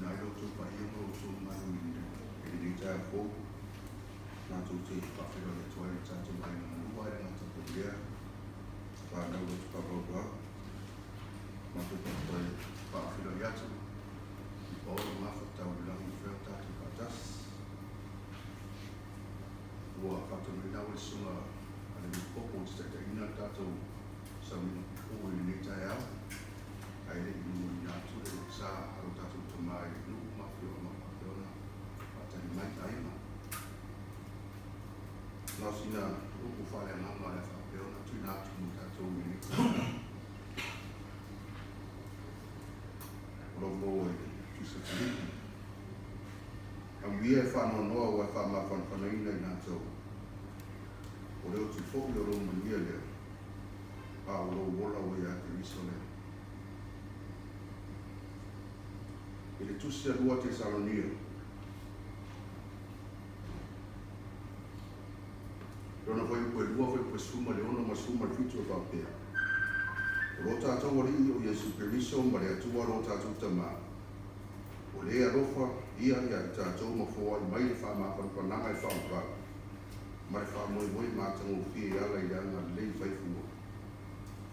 faatuina ai lo outou paia ma lo outou mamalu i lenei taeao fou, matou te faafeiloai atu ai i le tatou aiga galua, e le gata foi i lea, fanau loto faavauvau. Matou te faafeiloai atu i paolo gafa tau i lagi o fea o tatou faatasi. Ua faatonuina au e le Susuga a le Epikopo ou te taitaiina le tatou sauniga pupuu i lenei taeao, ae le i momoliina atu le sa a lo tatou Tama i le nuu ma afioaga o faapea ona faatali mai aiga. Na o sina upu faaleagaga o le a faapea ona tuuina atu mo tatou i lenei taeao. O lo o maua i le Tusi a Filipi. Amuia e faanoanoa ua e faamafanafanaina i latou. O le oti foi o lou manuia lea, a o lou ola ua ia Keriso lea. I le Tusi a 2 Tesalonia, lona fuaiupu e 2, fuaiupu e 16 ma le 17 e faapea, O lo tatou Alii o Iesu Keriso ma le Atua lo tatou Tama, O le alofa ia ia i tatou ma foai mai le faamafanafanaga e faavavau, ma le faamoemoe matagofie e ala i le agalelei faifua.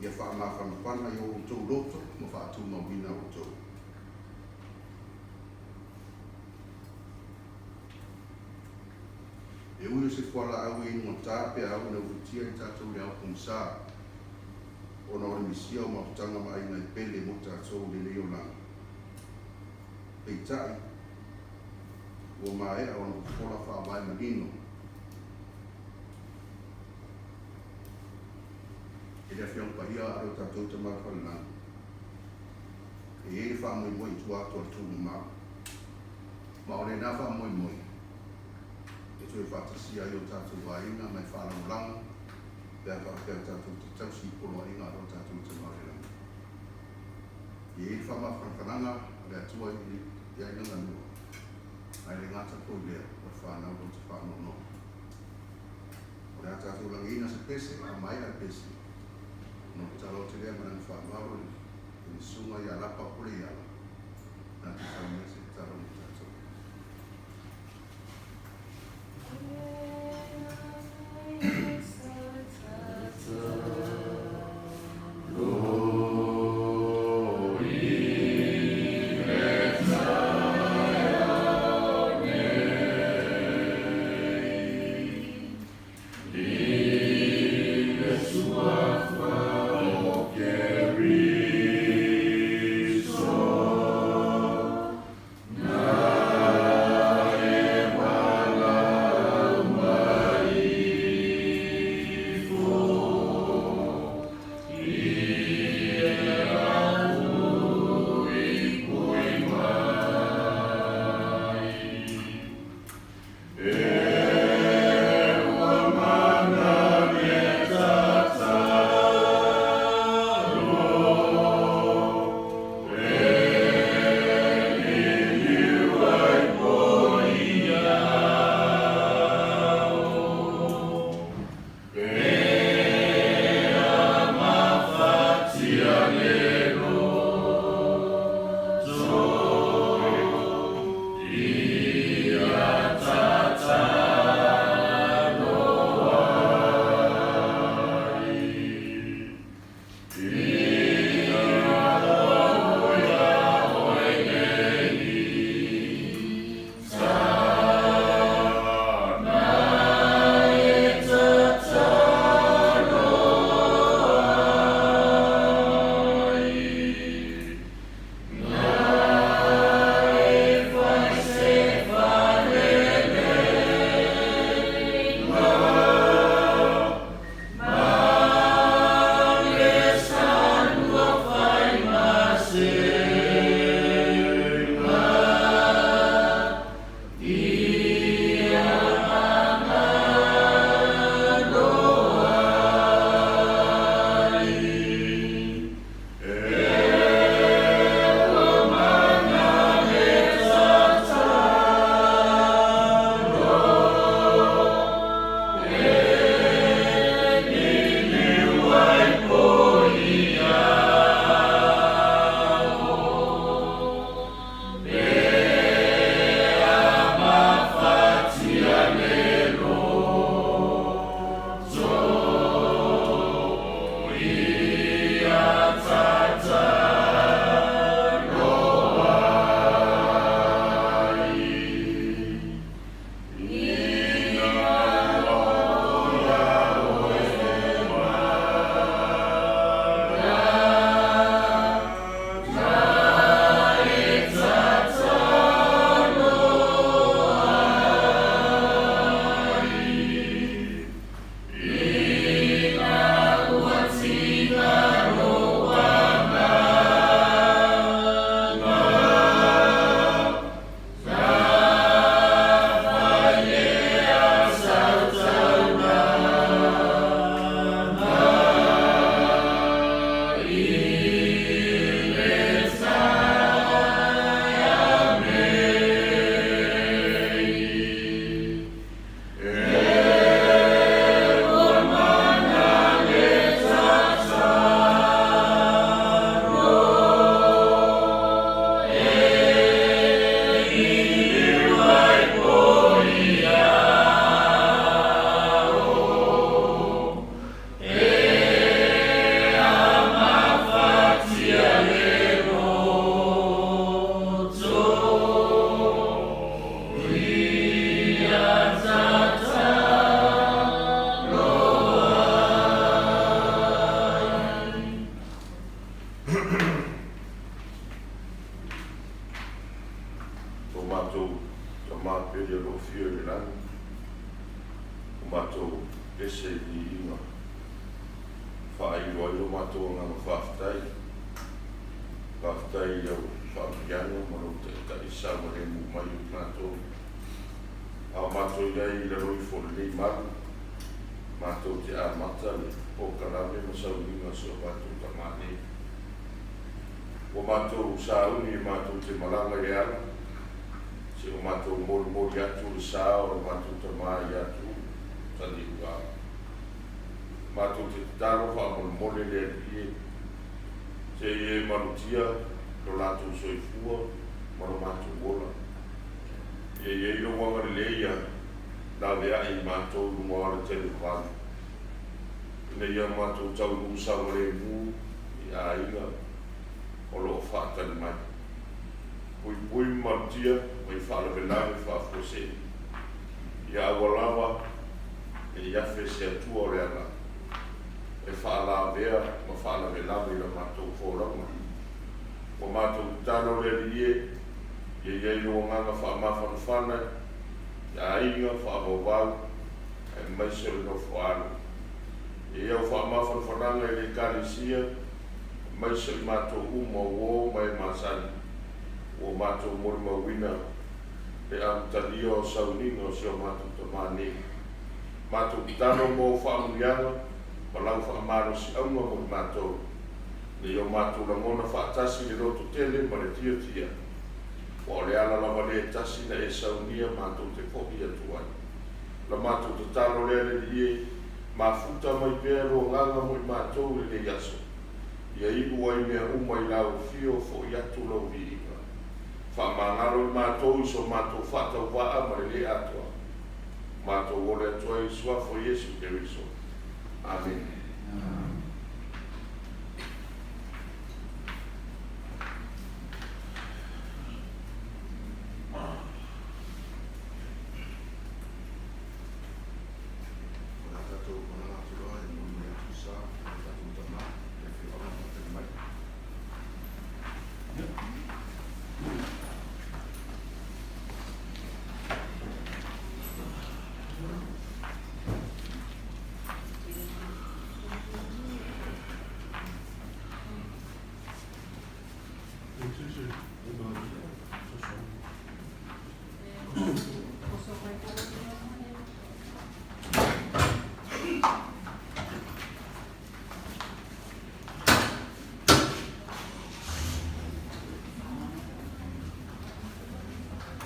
Ia faamafanafana i o outou loto ma faatumauina outou. E ui o se fualaau e inugata pe a oo ina ufitia i tatou i le ao pogisa, ona o le misia o mafutaga ma aiga e pele mo tatou i lenei olaga. Peitai, ua maea ona fofola faavae manino i le Afioga Paia a lo tatou Tama Falelagi. E i ai le faamoemoe i tua atu o le tuumamao, ma o lena faamoemoe e toe faatasia ai o tatou aiga ma e faalagolago pe a faapea tatou te tausi i poloaiga a lo tatou Tama o le Lagi. E i ai le faamafanafanaga a le Atua i aiga galua, ae le gata foi i lea, o le fanau loto faanoanoa. O le a tatou lagiina se pese, a maea le pese, ona ou tatalo atu lea ma le agaga faaaloalo i le Susuga ia Lapa Puleiala, na te saunia se tatalo mo tatou. matou Tama pele o lo o afio i le lagi, ua matou pese i viiga, faailo ai lo matou agaga faafetai. Faafetai i lau faamanuiaga ma lou taitai saogalemu mai o i matou. A o matou i ai i lalo ifo o lenei malu, matou te amata le polokalame ma sauniga o si o matou Tama nei. Ua matou sauni matou te malaga i le ala, se ua matou molimoli atu le sa o le matou Tama ia Tuuu Taliuga. Matou te tatalo faamolemole le Alii e, se i e malutia lo latou soifua ma lo matou ola. Ia i ai lou agalelei ia laveai i matou i luga o ala televavave, ina ia matou taunuu saogalemu i aiga o lo o faatali mai. Puipui ma malutia mai faalavelave faafuasei, ia aua lava ne i afe se Atua o le ala e faalavea ma faalavelave i la matou folauga. Ua matou tatalo le Alii e, ia i ai lou agaga faamafanafana i aiga faavauvau aemaise o le nofo alo. Ia i au faamafanafanaga i le Ekalesia, aemaise o i matou uma uo ma e masani, ua matou molimauina le amatalia o sauniga o si o matou Tama nei. Matou tatalo mo au faamanuiaga ma lau faamalosiauga mo i matou, ina ia o matou lagona faatasi le loto tele ma le fiafia, aua o le ala lava lea e tasi na e saunia matou te fo'i atu ai. O la matou tatalo lea le Alii e, mafuta mai pea lou agaga mo i matou i lenei aso, ia iu ai mea uma i lau afio fo'i atu lau viiga. Faamagalo i matou i so matou faatauvaa ma le le atoa. Matou ole atu ai i le Suafa o Iesu Keriso. Amene. O le a tatou malaga atu loa e molimoli atu le sa o le tatou Tama i le afioaga o faatali mai.